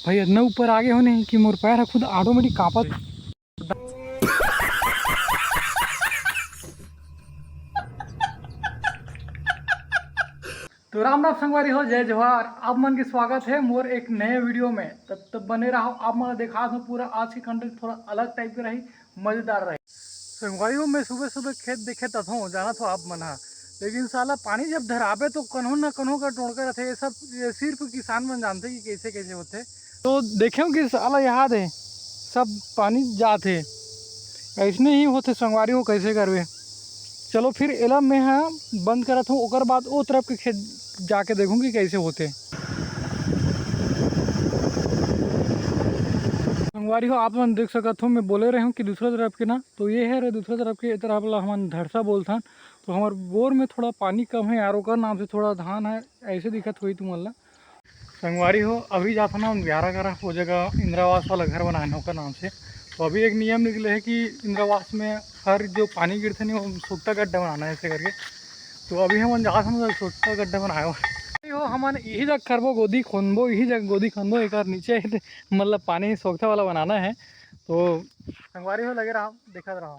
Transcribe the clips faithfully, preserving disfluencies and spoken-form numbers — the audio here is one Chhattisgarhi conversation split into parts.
भाई, इतना ऊपर आ गे हो नहीं कि मोर पैर ह खुद ऑटोमेटिक कांपत। तो राम राम संगवारी हो, जय जोहार। आप मन के स्वागत है मोर एक नए वीडियो में। तब तक बने रहो, आप मन ला दिखात हूँ पूरा आज के कंटेंट थोड़ा अलग टाइप के रही, मजेदार रही। संगवारी हो, मैं सुबह सुबह खेत देखे तथों, जानत हो आप मन हा, लेकिन साला पानी जब धराबे तो कन्हो न कन्हो का टोंड़का रहथे। ये सब, ये सिर्फ किसान मन जानथे कि कैसे कैसे होथे। तो देखेंव कि साला याद है, सब पानी जात है, ऐसने ही होथे संगवारी हो, कैसे करबे। चलो फिर एला मैं हा बंद करत हूँ, ओकर बाद ओ तरफ के खेत जाके देखूँ कि कैसे होथे। संगवारी हो, आप मन देख सकत हो, मैं बोले रहे हूँ कि दूसरा तरफ के ना, तो ये है रे दूसरा तरफ के, ए तरफ ला हमन धरसा बोलथन। तो हमर बोर में थोड़ा पानी कम है यार, ओकर नाम से थोड़ा धान है, ऐसे दिखत होई तुमन ला। संगवारी हो, अभी जात हन हम बिहारा करा, वो जगह इंदिरा आवास वाला घर बनाना है ओकर नाम से। तो अभी एक नियम निकले है कि इंदिरा आवास में हर जो पानी गिरथे नहीं, वो सोख्ता गड्ढा बनाना है ऐसे करके। तो अभी हमन जात हन सोख्ता गड्ढा बनाए बर। हो, हमन यही जगह करबो, गोदी खोनबो, यही जगह गोदी खोनबो, एक नीचे मतलब पानी सोख्ता वाला बनाना है। तो संगवारी हो, लगे रहा, देखत रहा।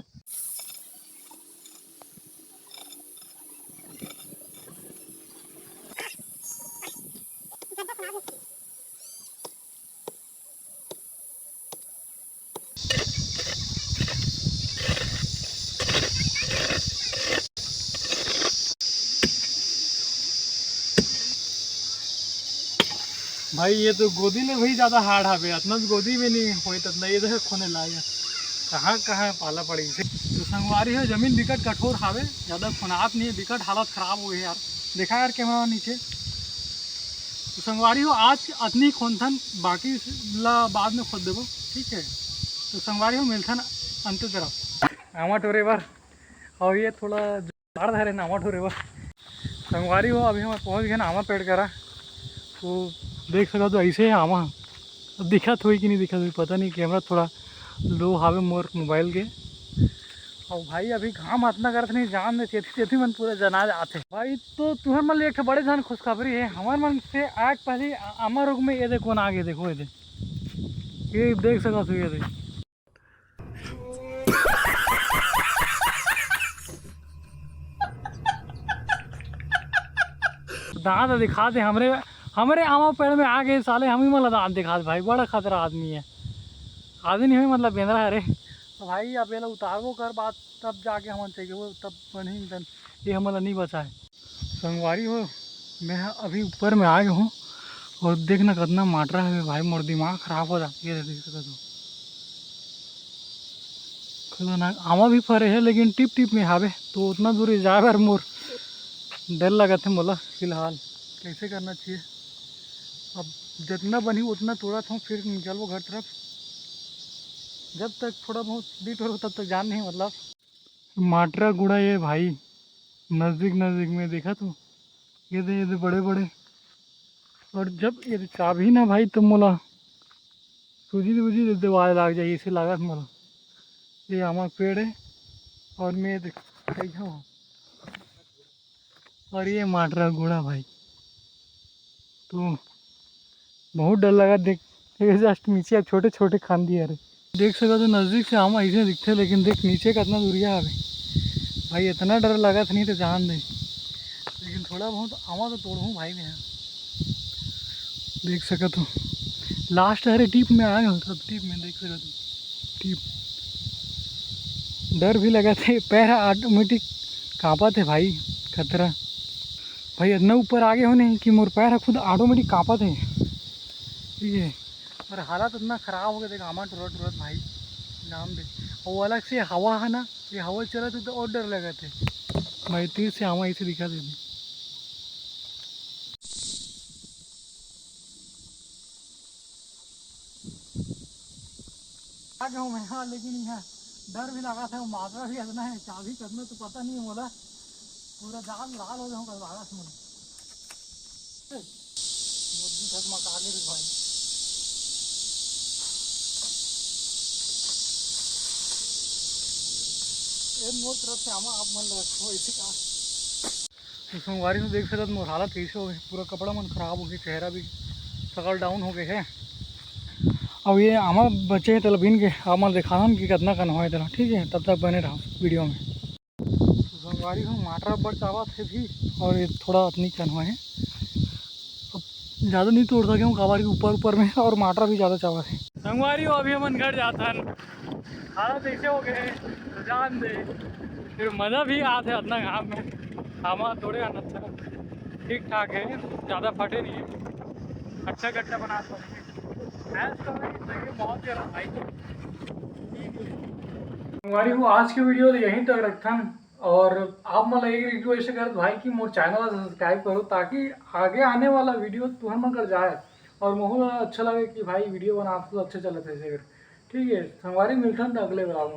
भाई, ये तो गोदी ले भाई ज्यादा हार्ड हावे, अतना तो गोदी में नहीं होई, अतना ये देखो खोने लागे, कहाँ कहाँ पाला पड़ी से। तो संगवारी हो, जमीन बिकट कठोर हावे, ज्यादा खोनात नहीं है, बिकट हालत खराब हो गई यार। देखा यार कैमरा नीचे। तो संगवारी हो, आज अतनी खोनथन, बाकी ला बाद में खोद देबो, ठीक है। तो संगवारी हो, मिलथन अंत तरफ आमा टोरे बर, और ये थोड़ा बाढ़ धरे ना आमा टोरे बर। संगवारी हो, अभी हम पहुंच गए ना आमा पेड़ करा। तो देख सकत हो, ऐसे है आमा। अब दिखत होई कि नहीं दिखत होई, पता नहीं, कैमरा थोड़ा लो हावे मोर मोबाइल के। और भाई, अभी घाम अतना करत नहीं, जान दे, चेती चेती मन पूरा जना जात है भाई। तो तुहर मन ले एक ठो बड़े जान खुशखबरी है, हमार मन से आग पहले आ-, आमा रोग में ये देखो ना, आगे देखो, ये दे, ये देख सकत हो, ये दे। दांत दिखा दे हमरे, हमरे आमा पेड़ में आ गए साले, हम ही मला दांत दिखा दे भाई, बड़ा खतरा आदमी है। आदमी नहीं है, मतलब बेंदरा है रे। तो भाई, अब ये ला उतारबो कर बात, तब जाके हमन चाहिए वो, तब बनही इंसान, ये हमन ला नहीं बचाए। संगवारी हो, मैं ह अभी ऊपर में आ गया हूँ और देखना कितना माटरा है भाई, मोर दिमाग खराब हो जाती है देख सकत हो। खतरनाक आमा भी फरे है, लेकिन टिप टिप में हावे, तो उतना दूर जाए बर मोर डर लगत है मोला फिलहाल। कैसे करना चाहिए, अब जितना बनी उतना तोड़त हूँ, फिर निकलबो घर तरफ। जब तक थोड़ा बहुत बीट हो तब तक जान नहीं, मतलब। माटरा गुड़ा ये भाई, नजदीक नजदीक में देखा तू, ये दे, ये दे बड़े बड़े। और जब ये चाबही ना भाई, तो मोला सूजी सूजी दे देवाल लाग जाए, इसे लागत मोला। ये आमा के पेड़ है और मैं देख, देखा हूँ। और ये माटरा गुड़ा भाई, तो बहुत डर लगा देख, ये जस्ट नीचे छोटे छोटे खान दिए रे। देख सकत हो नजदीक से आमा ऐसे दिखते, लेकिन देख नीचे कितना दूरिया हवे भाई, इतना डर लगत नहीं तो जान दे, लेकिन थोड़ा बहुत आमा तो तोड़हूँ भाई मैं। देख सकत हो लास्ट हरे टीप में आ गए, सब टीप में देख सकत हो टीप। डर भी लगत है, पैर ऑटोमेटिक कांपत है भाई, खतरा। भाई इतना ऊपर आ गए हो नहीं कि मोर पैर ह खुद ऑटोमेटिक कांपत है, ठीक है। और हालत इतना खराब हो गया, देख आमा टुरत टुरत भाई, जान दे। और वो अलग से हवा है ना, ये हवा चलत है तो और डर लगत है भाई। तीर से आमा ऐसे दिखा देते। आ गया हूँ मैं, हाँ, लेकिन यहाँ डर भी लगा था, मात्रा भी इतना है, चाबी करना तो पता नहीं मोला, पूरा जान लाल हो जाऊँ कल बारह से। मुर्गी ठकमका ले रे भाई। ए, मोर तरफ से आमा आप मन ल रखो, ऐसे का। तो संगवारी हो देख सकत मोर हालत कैसे हो गई, पूरा कपड़ा मन खराब हो गए, चेहरा भी सकल डाउन हो गए है। अब ये आमा बचे हे, तेला बीन के आप मन ल दिखाथन कि कतना कन होय तेला, ठीक है। तब तक बने रहो वीडियो में। तो संगवारी हो, माटर अब्बड़ चावत हे भी, और ये थोड़ा अतनी कन होय हे। अब ज़्यादा नहीं तोड़ सके हूँ, काबर के ऊपर ऊपर में, और माटर भी ज़्यादा चावत हे। संगवारी हो, अभी हमन घर जाथन, हालत ऐसे हो गए, तो जान दे। फिर मज़ा भी आथे अतना घाम में, आमा तोड़े हन। अच्छा ठीक ठाक है, ज़्यादा फटे नहीं है, अच्छा गट्टा बना सकते हैं। भैंस तो नहीं, सही है, बहुत ही अलग भाई। संगवारी हो, आज के वीडियो ल यहीं तक रखथन, और आप मन ल एक रिक्वेस्ट करत भाई कि मोर चैनल ला सब्सक्राइब करो, ताकि आगे आने वाला वीडियो तुहर मन कर जाए और मोहू ला अच्छा लगे कि भाई वीडियो बनात तो अच्छा चलत हे। ठीक है संगवारी, मिलथन त अगले vlog में।